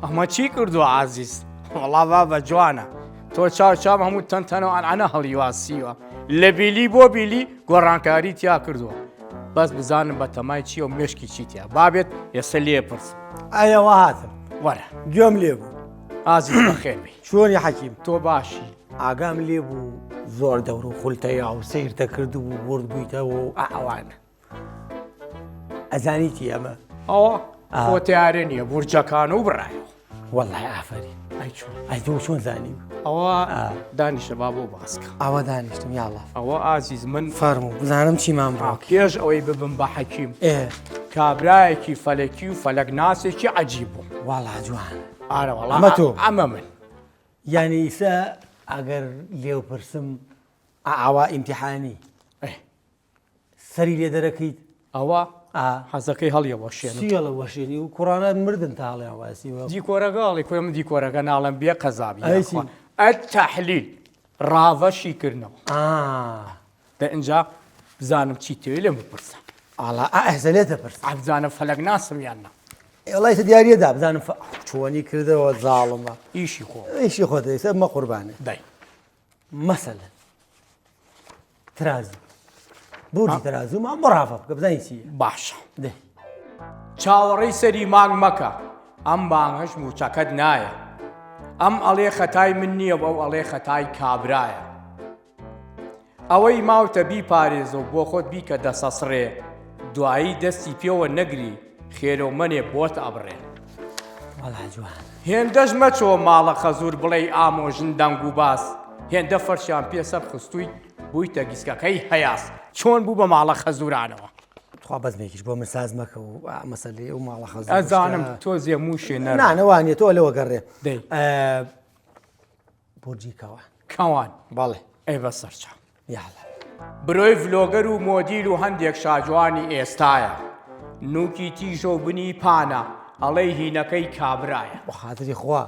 ئەمە چی کردووە ئازیز؟ وەڵا بابە جوانە. تۆ چاو چاو هەموو تەنتەنە و عەنعەنە هەڵیواسیوە. لە بیلی بۆ بیلی گۆڕانکاری تیا کردووە. بەس بزانم بە تەمای چییە و مێشکی چی تیا. بابێت ئێستا لێ پرسم. ئەیە وا هاتم. وەرە. گوێم لێ بوو. ئازیز بەخێر بێی. چۆنی حەکیم؟ تۆ باشی؟ ئاگام لێ بوو زۆر دەور و خولتەیا و سەیرتە کردبوو ورد بوویتەوە و ئەوانە. ئەزانی چی ئەمە؟ ئەوە خۆ تیارە نییە بورجەکان و بڕایەوە. وەڵای ئافەرین. ئەی چۆن؟ ئەی تۆ چۆن زانی؟ ئەوە دانیشە با بۆ باسکە. ئەوە دانیشتم یاڵا. ئەوە ئازیز من فەرموو بزانم چیمان بڕۆ. پێش ئەوەی ببم بە حەکیم کابرایەکی فەلەکی و فەلەکناسێکی عەجیب بووم. وەڵا جوان. ئارە وەڵا ئەمە تۆ. ئەمە من. یانی ئیسە ئەگەر لێو پرسم ئاوا ئیمتیحانی سەری لێ دەرەکەیت ئەوە حەزەکەی هەڵیەوەشێنم. چی هەڵەوەشێنی و کوڕانە مردن تا هەڵیان واسیوە. دیکۆرەکە هەڵی کوێ من دیکۆرەکە ناڵێم بێ قەزابی ئەی چی؟ التحلیل ڕاڤە شیکردنەوە. دە ئینجا بزانم چی تەوێ لێم بپرسە. ئاڵا ئەهزە لێت دەپرسم. بزانم فەلەک ناسم یان نا. وەڵای تە دیاریە دا بزانم چۆنی کردەوە زاڵمە. ئیشی خۆ. ئیشی خۆتە ئێستا مە قوربانێ. دەی. مەسەلەن ترازوو بورجی تەرازوومان مڕافە بکە بزانین چییە باشە دێ چاوەڕێی سەری مانگ مەکە ئەم مانگەش مووچەکەت نایە ئەم ئەڵێ خەتای من نییە و ئەو ئەڵێ خەتای کابرایە ئەوەی ماوتە بیپارێزە و بۆ خۆت بیکە دەسەسڕێ دوایی دەستی پێوە نەگری خێرۆ مەنێ بۆت ئەبڕێ. وەڵا جوان. هێندەش مەچۆ ماڵە خەزور بڵێی ئامۆژن دەنگ و باس هێندە فەرشیان پێ سەر خستووی بوویتە گیسکەکەی هەیاس چۆن بوو بە ماڵە خەزورانەوە. تخوا بەزمێکیش بۆ من ساز مەکە و مەسەلەی ئەو ماڵە خەزور ئەزانم تۆزێ مووشێ نەرم. نا نا وانیە تۆ لەوە گەڕێ. دەی. بورجی کەوان. کەوان. بەڵێ. ئەی بەسەرچاو. یاڵا. برۆی ڤلۆگەر و مۆدیل و هەندێک شاجوانی ئێستایە نوکی تیژە و بنی پانە ئەڵێی هینەکەی کابرایە. بۆ خاتری خوا.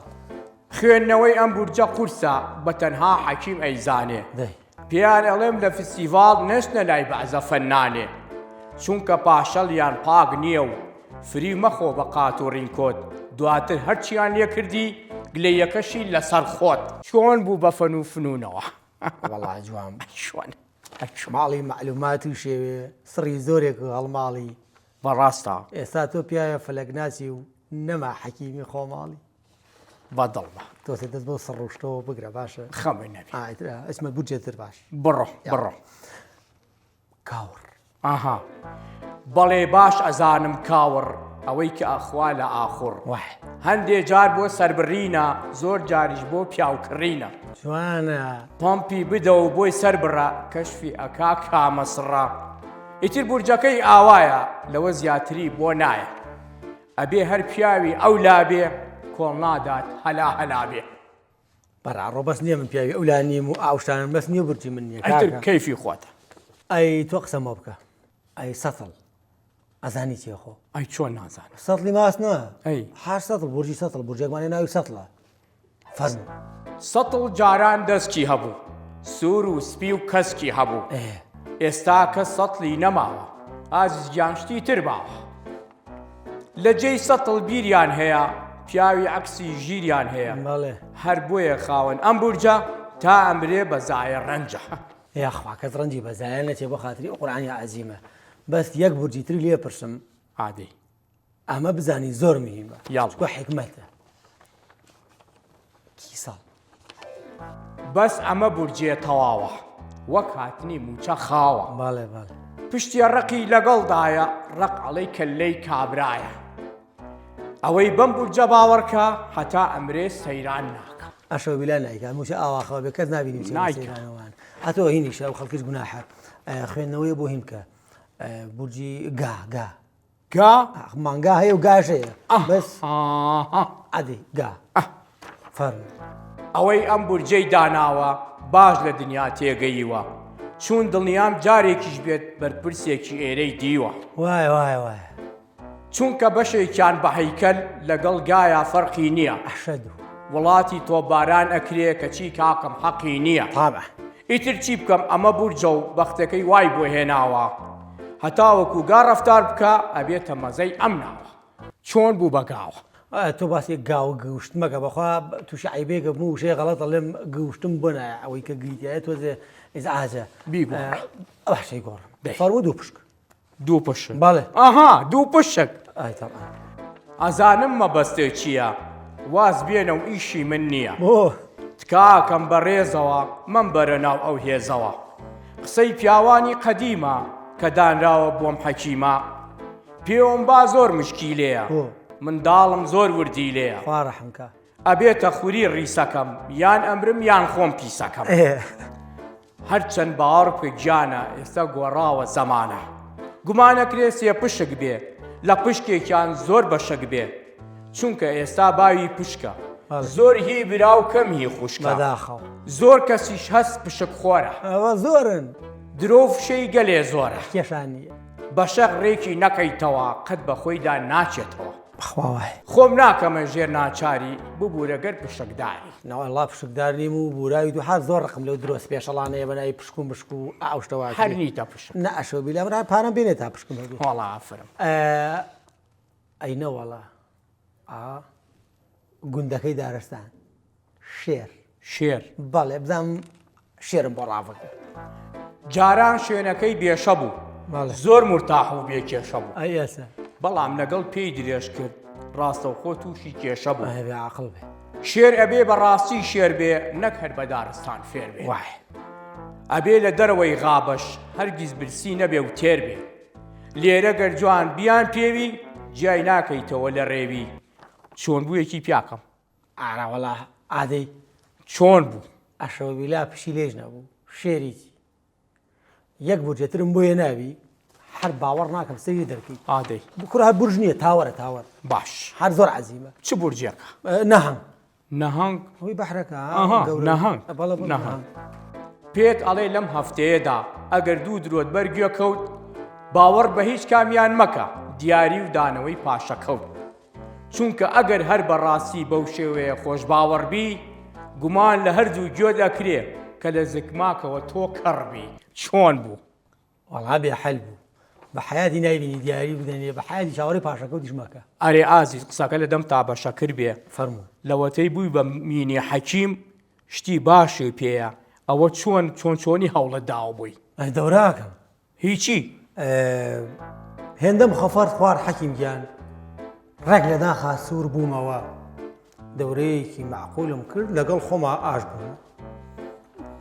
خوێندنەوەی ئەم بورجە قورسە بە تەنها حەکیم ئەیزانێ. دەی. پێیان ئەڵێم لە فستیڤاڵ نەچنە لای بەعزە فەنانێ چونکە پاشەڵیان پاک نییە و فریو مەخۆ بە قات و ڕینکۆت دواتر هەرچیان لێ کردی گلەیەکەشی لەسەر خۆت. چۆن بوو بە فەن و فنونەوە. وەڵا جوان بوو. چۆن چۆن. ماڵی مەعلومات و شێوێ سڕی زۆرێک و هەڵماڵی. بەڕاستە. ئێستا تۆ پیاوێ فەلەکناسی و نەما حەکیمی خۆماڵی. بە دڵمە. تۆسێ دەست بەو سڕ و شتەوە بگرە باشە. خەمت نەبێ. ئا ئیتر ئەچمە بودجێ تر باش. بڕۆ بڕۆ. کاوڕ. ئاها بەڵێ باش ئەزانم کاوڕ ئەوەی کە ئەخوا لە ئاخوڕ واه. هەندێ جار بۆ سەربڕینە زۆر جاریش بۆ پیاو کڕینە. جوانە. پەمپی بدە و بۆی سەربڕە کەشفی ئەکا کامە سڕە ئیتر بورجەکەی ئاوایە لەوە زیاتری بۆ نایە ئەبێ هەر پیاوی ئەو لابێ کۆڵ نادات هەلا هەلا بێ. بەڕاڕۆ بەس نییە من پیاوی ئەو لا نیم و ئاوشتانم بەس نییە برجی من نییە ئیتر کەیفی خۆتە. ئەی تۆ قسەم بۆ بکە ئەی سەتڵ ئەزانی چیە خۆ؟ ئەی چۆن نازانم. سەتڵی ماست نا ئەی حاش سەتڵ بورجی سەتڵ بورجێکمان هەیە ناوی سەتڵە فەرموو. سەتڵ جاران دەسکی هەبوو سوور و سپی و کەسکی هەبوو ئێستا کەس سەتڵی نەماوە ئازیز گیان شتی تر باوە. لە جێی سەتڵ بیریان هەیە پیاوی عەکسی ژیریان هەیە بەڵێ. هەر بۆیە خاوەن ئەم بورجە تا ئەمرێ بە زایە ڕەنجە. یاخوا کەس ڕەنجی بە زایە نەچێ بۆ خاتری ئەو قورئانی عەزیمە بەس یەک بورجی تری لێ پرسم. ئادەی. ئەمە بزانی زۆر مهمە یاڵ. چونکە حیکمەتە. کیسەڵ. بەس ئەمە بورجێ تەواوە وەک هاتنی موچە خاوە. بەڵێ بەڵێ. پشتی ڕەقی لەگەڵدایە ڕەق ئەڵێی کەللەی کابرایە. ئەوەی بەم بورجە باوەڕکا هەتا ئەمرێ سەیران ناکا. ئەشەو بیلا نایکا موچە ئاوا خاو بێ کەس نابینی بچێ بۆ نایکا. سەیرانەوان. ئەتۆ هینیشە ئەو خەڵکیش گوناحە خوێندنەوەیە بۆ هین بکە بورجی گا گا. گا؟ ئاخ مانگا هەیە و گاش هەیە بەس ئاها. ئەدی گا فەرموو. ئەوەی ئەم بورجەی داناوە باش لە دنیا تێگەیوە چوون دڵنیام جارێکیش بێت بەرپرسێکی ئێرەی دیوە. وایە وایە وایە. چونکە بەشێکیان بە هەیکەل لەگەڵ گایا فەرقی نیە. ئەشەدو. وڵاتی تۆپباران ئەکرێ کەچی کاکم حەقی نیە. تابع. ئیتر چی بکەم ئەمە بورجە و بەختەکەی وای بۆ هێناوە هەتاوەکو گا ڕەفتار بکا ئەبێتە مەزەی ئەم ناوە. چۆن بوو بە گاوە؟ تۆ باسی گاو گوشت مەکە بەخوا تووشی عیبێکە بوو وشەی غەڵەت ئەڵێم گوشتم بۆ نایە ئەوەی کە گریتایە تۆزێ ئیزعاجە بیگۆڕ باشەی گۆڕ فەرموو دوو پشک دوو پشک بەڵێ ئەها دوو پشک ئای تەبعەن ئەزانم مەبەستێ چییە واز بێنە و ئیشی من نییە بۆ تکاکەم بە ڕێزەوە مەمبەرە ناو ئەو هێزەوە قسەی پیاوانی قەدیمە کە دانراوە بۆم حەکیمە پێوم با زۆر مشکیلەیە بۆ منداڵم زۆر وردیلەیە خوا ڕەحم کا ئەبێتە خوری ڕیسەکەم یان ئەمرم یان خۆم پیسەکەم هەرچەند باوەڕ بکە گیانە ئێستا گۆڕاوە زەمانە گومانەکرێ سێ پشک بێ لە پشکێکیان زۆر بەشک بێ چونکە ئێستا باوی پشکە زۆر هی برا و کەم هی خوشکە بەداخەوە زۆر کەسیش هەست پشک خۆرە ئەوە زۆرن درۆ فشەی گەلێ زۆرە کێشان نییە بەشەق ڕێکی نەکەیتەوە قەت بە خۆیدا ناچێتەوە بەخوا وایە. خۆم ناکەمە ژێر ناچاری ببورە گەر پشکداری. نەوەڵا پشکدار نیم و بوراوی دوو زۆر ڕقم لەو درۆ سپێشەڵانەیە بە ناوی پشک و مشک و ئەو شتە وا هەر نیتە پشک. نا ئەشەو بیلا من هەر پارەم پێ نیە تا پشکم هەبێ. وەڵا ئافەرم. ئەی نەوەڵا ئا گوندەکەی دارستان. شێر. شێر. بەڵێ بزانم شێرم بۆ ڕاڤە کرد. جاران شوێنەکەی بێشە بوو. بەڵێ. زۆر مورتاح و بێ کێشە بوو. ئەی ئێستا. بەڵام لەگەڵ پێی درێژ کرد ڕاستەوخۆ تووشی کێشە بوو. ئەی بێ عاقڵ بێ. شێر ئەبێ بە ڕاستی شێر بێ نەک هەر بە دارستان فێر بێ. وایە. ئەبێ لە دەرەوەی غابەش هەرگیز برسی نەبێ و تێر بێ. لێرە گەر جوان بیان پێوی جیای ناکەیتەوە لە ڕێوی. چۆن بوویەکی پیاکەم. ئارا وەڵا ئادەی. چۆن بوو؟ ئەشەوبیلا پشیلەیش نەبوو شێری چی یەک بورجەترم بۆ هێناوی هەر باوەڕ ناکەم سەیری دەرکەی ئادەی کوڕە هەر بورج نییە تاوەرە تاوەر باش هەر زۆر عەزیمە چ بورجێکە؟ نەهەنگ نەهەنگ هۆی بەحرەکە ئەها گەورە نەهەنگ بەڵێ بەڵێ نەهەنگ پێت ئەڵێ لەم هەفتەیەدا ئەگەر دوو درۆت بەر گوێ کەوت باوەڕ بە هیچ کامیان مەکە دیاری و دانەوەی پاشەکەوت چونکە ئەگەر هەر بە ڕاستی بەو شێوەیە خۆشباوەڕ بی، گومان لە هەردوو گوێت ئەکرێ کە لە زکماکەوە تۆ کەڕ بی. چۆن بوو؟ وەڵا بێ حەل بوو. بە حەیاتی نایبینی دیاری بدەنێ، بە حەیاتی چاوەڕێی پاشەکەوتیش مەکە. ئەرێ ئازیز قسەکە لە دەمتا بە شەکر بێ. فەرموو. لەوەتەی بووی بە مینی حەکیم شتی باشی پێیە، ئەوە چۆن چۆن چۆنی هەوڵت داوە بۆی؟ ئەی دەوراکەم. هیچی. هێندەم خەفەرت خوارد حەکیم گیان ڕێک لە ناخا سوور بوومەوە دەورەیەکی مەعقولم کرد لەگەڵ خۆما ئاش بووم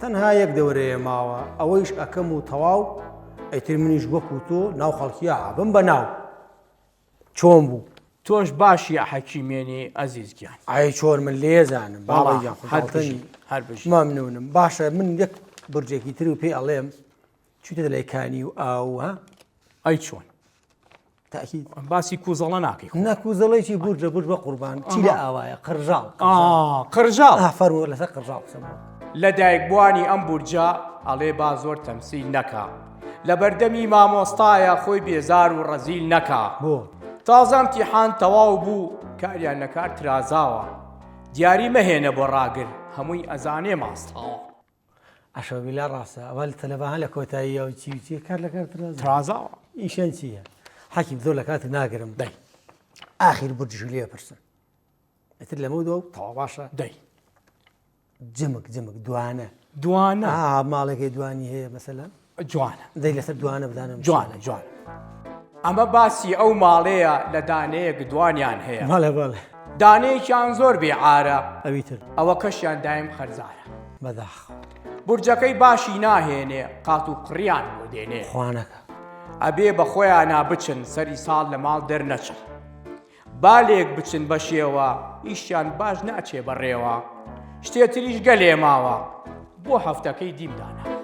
تەنها یەک دەورەیە ماوە ئەوەیش ئەکەم و تەواو ئەیتر منیش وەکو تۆ ناو خەڵکیە ئابم بە ناو چۆن بوو؟ تۆش باشی حەکیمێنی ئەزیز گیان. ئای چۆن من لێزانم بابە وەڵا گیان هەر خۆ بژی هەر بژی. مەمنونم باشە من یەک برجێکی تر و پێ ئەڵێم چویتە لای کانی و ئاو ها؟ ئەی چۆن؟ تاکید باسی کوزەڵە ناکەی خۆ. نا کوزەڵەی چی بورجە بورج بە قوربان چی لە ئاوایە قرژاڵ ئا قرژاڵ ئا فەرموو لەسەر قرژاڵ قسەم بۆ لە دایکبووانی ئەم بورجە ئەڵێ با زۆر تەمسیل نەکا لەبەردەمی مامۆستایە خۆی بێزار و ڕەزیل نەکا بۆ تازە ئەمتیحان تەواو بوو کاریان لە کار ترازاوە دیاری مەهێنە بۆ ڕاگر هەمووی ئەزانێ ماستاوە. عەشەوبیلا ڕاستە ئەوە تەلەبە لە کۆتایی و چی و چی کار لە کار ترازاوە ترازاوە ئیشیان چییە حەکیم زۆر لە کاتت ناگرم دەی ئاخیر بورجیش لێ پرسم ئیتر لەمە دو تەواو باشە دەی جمک جمک دوانە دوانە ئا ماڵێکی دوانی هەیە مەسەلەن جوانە دەی لەسەر دوانە بزانم جوانە جوانە ئەمە باسی ئەو ماڵەیە لە دانەیەک دوانیان هەیە بەڵێ بەڵێ دانەیەکیان زۆر بێ عارە ئەوی تر ئەوە کەشیان دایم قەرزارە بەداخەوە. بورجەکەی باشی ناهێنێ قات و قڕیان بۆ دێنێ. خوانەکە. ئەبێ بە خۆیانا بچن سەری ساڵ لە ماڵ دەرنەچن. با لێک بچن بە شێوە ئیشیان باش ناچێ بە ڕێوە. شتێ تریش گەلێ ماوە بۆ هەفتەکەی دیم داناوە.